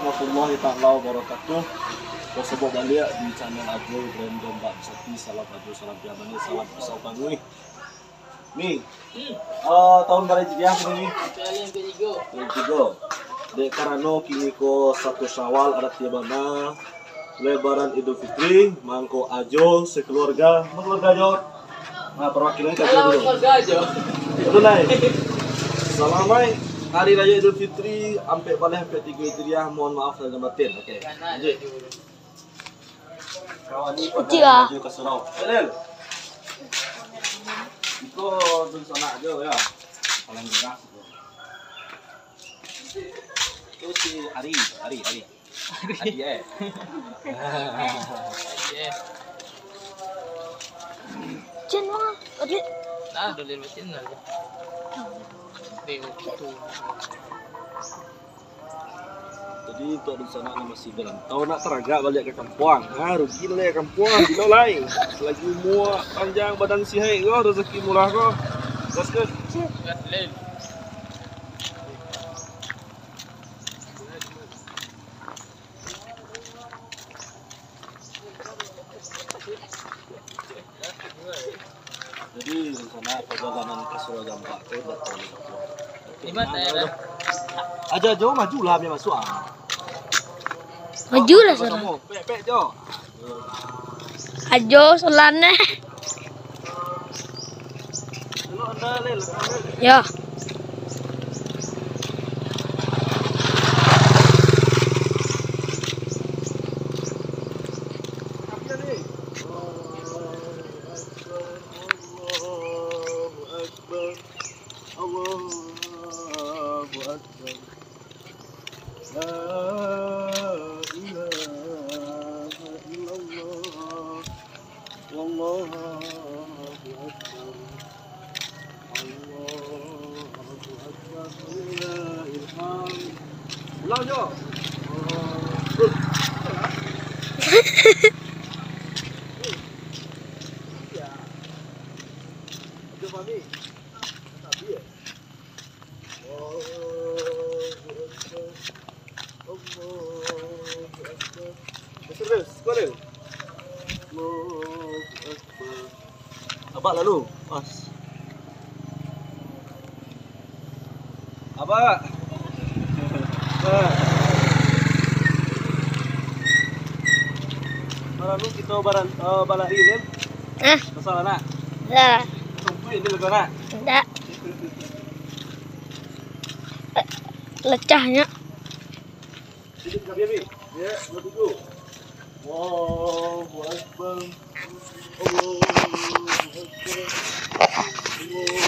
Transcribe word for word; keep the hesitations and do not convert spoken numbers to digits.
Warahmatullahi taala wabarakatuh. Basobok baliak di channel Ajo Ibrahim Jombak Besati. Salam Ajo, salam Piamani, salam Pisau Panguih. Ni, eh, tahun bara Hijriah kini ni? Tahun ketiga. Dek karano kini ko satu Syawal, arati bana Lebaran Idul Fitri, mangko Ajo sekeluarga, keluarga Ajo. Nah, perwakilan ka Ajo dulu. Keluarga Ajo. Betul, Nay? Salamaik Hari Raya Idul Fitri, ampek baleh ampek tigo Hijriah, mohon maaf lahir dan batin. Oke, lanjut. Kawan ni Ucik pakai ah. Baju ka surau. Eh, Lel. Iko dunsanak Ajo, ya. Paling gerah. Tu si Ari, Ari, Ari. Adi, eh. Adi, eh. Cin, mah, Adi. Nah, dulu macam mana? Tengok tu. Jadi, untuk dunsanak nan masih di rantau, nak taragak baliak ka kampuang. Ha, rugi lah ka kampuang, bilo lai. Selagi umua panjang, badan sihaik ko, rezeki murah ko. Gas, gas. Gas, Lel. Jadi, rencana perjalanan ka Surau Jambak tu dak tahu. Di mana, ya, dah? Ajo, Ajo, maju lah, biar masuk ah. Maju lah, sama-sama. Pek, pek, Jo. Ajo, Solane. Yo. Allahu Akbar. Allahu Akbar. La ilaha illallah. Wallahu Akbar. Allahu Akbar. Walillahil hamd. Ulang, Jo. Allahu Akbar. Allahu Akbar. Allahu Akbar. Terus, terus. Kuat, Lil. Allahu Akbar. Abak lalu. Pas. Abak. Abak. Lalu kita baran-, eh, balari, Lil. Eh? Masalah nak? Dah. Sampai ini lagu nak? Dah. Lecahnyo. Sini, kami, Abi. Ya, dua, tiga. Allahu Akbar. Allahu Akbar. Allahu